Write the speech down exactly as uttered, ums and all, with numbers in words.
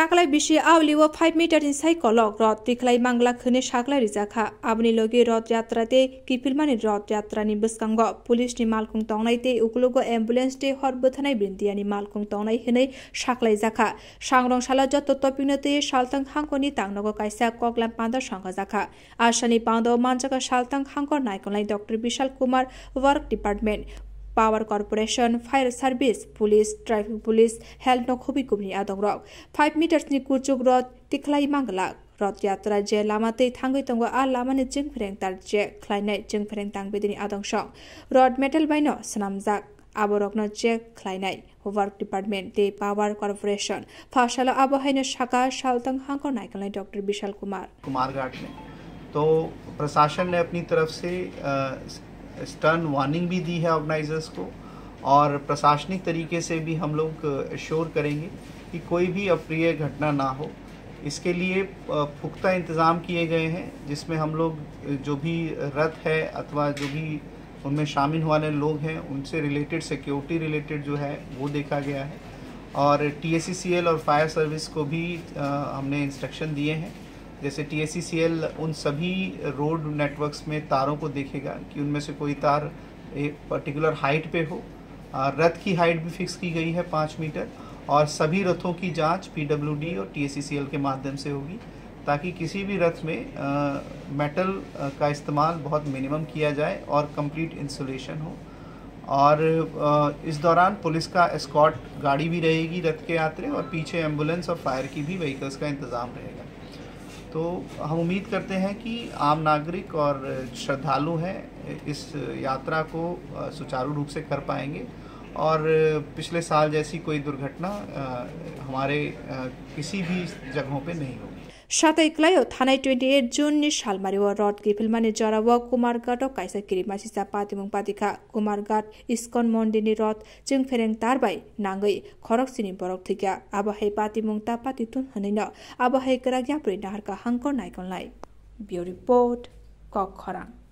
Saklai bisi auli o five meter ni sai kolok rod tikhlai manglak hwnwi saklai rijak kha. Aboni logi rod yatra tei kiphilmani rod yatra ni bwskango police ni malkhung tongnai tei ukulugo ambulance tei hor bwthanai bindiya ni malkhung tongnai hwnwi saklai jak kha. Sangrong salo joto topik no twi saltang hangkor ni tangnogo kaisa koklam panda songkha jak kha. Asani pando manjaka saltang hangkor naikolnai Doctor Bishal Kumar, Work Department, Power Corporation, Fire Service, Police, Traffic Police, Health no khobwi kubuni adongrok. Five meters ni kuchuk rod tikhlai manglak. Rod yatra je lama twi thangwi tongo, a lama ni chwngphreng tar je khlainai chwngphreng tangbedini adongsong. Rod metal bai no swnamjak. Aborokno check khlainai Work Department tei Power Corporation. Phasalo abo haino saka saltang hangkor naikolnai Doctor Bishal Kumar. Kumarghat में। तो प्रशासन ने अपनी तरफ से, अ, stern warning भी दी है ऑर्गेनाइजर्स को, और प्रशासनिक तरीके से भी हम लोग एश्योर करेंगे कि कोई भी अप्रिय घटना ना हो। इसके लिए, अ, पुख्ता इंतज़ाम किए गए हैं, जिसमें हम लोग, अ, जो भी रथ है अथवा जो भी उनमें शामिल होने वाले लोग हैं, उनसे रिलेटेड, सिक्योरिटी रिलेटेड जो है, वो देखा गया है। और टीएससीसीएल और फायर सर्विस को भी, अ, हमने इंस्ट्रक्शन दिए हैं। जैसे टीएससीसीएल उन सभी रोड नेटवर्क्स में तारों को देखेगा कि उनमें से कोई तार एक पर्टिकुलर हाइट पे हो। अ, रथ की हाइट भी फिक्स की गई है पाँच मीटर, और सभी रथों की जांच पीडब्ल्यूडी और टीएससीसीएल के माध्यम से होगी, ताकि किसी भी रथ में, अ, मेटल, अ, का इस्तेमाल बहुत मिनिमम किया जाए और कंप्लीट इंसुलेशन हो। और, अ, इस दौरान पुलिस का एस्कॉर्ट गाड़ी भी रहेगी रथ के यात्री, और पीछे एम्बुलेंस और फायर की भी व्हीकल्स का इंतज़ाम रहेगा। तो हम उम्मीद करते हैं कि आम नागरिक और श्रद्धालु हैं, इस यात्रा को, अ, सुचारू रूप से कर पाएंगे, और पिछले साल जैसी कोई दुर्घटना, अ, हमारे, अ, किसी भी जगहों पे नहीं होगी। Satai kwlaio thanai twenty eight June ni salmari o rod kiphilmani jora o Kumarghat o kaisa kirimasisa patimung patikha. Kumarghat Iskon Mondir ni rod chwngphereng tar bai nangwi khoroksini borok thwikha. Abo hai patimung ta patitun hwnwi no abo hai kwrak yaprwi naharkha hangkor naikolnai. Bureau Report, Kok Khorang.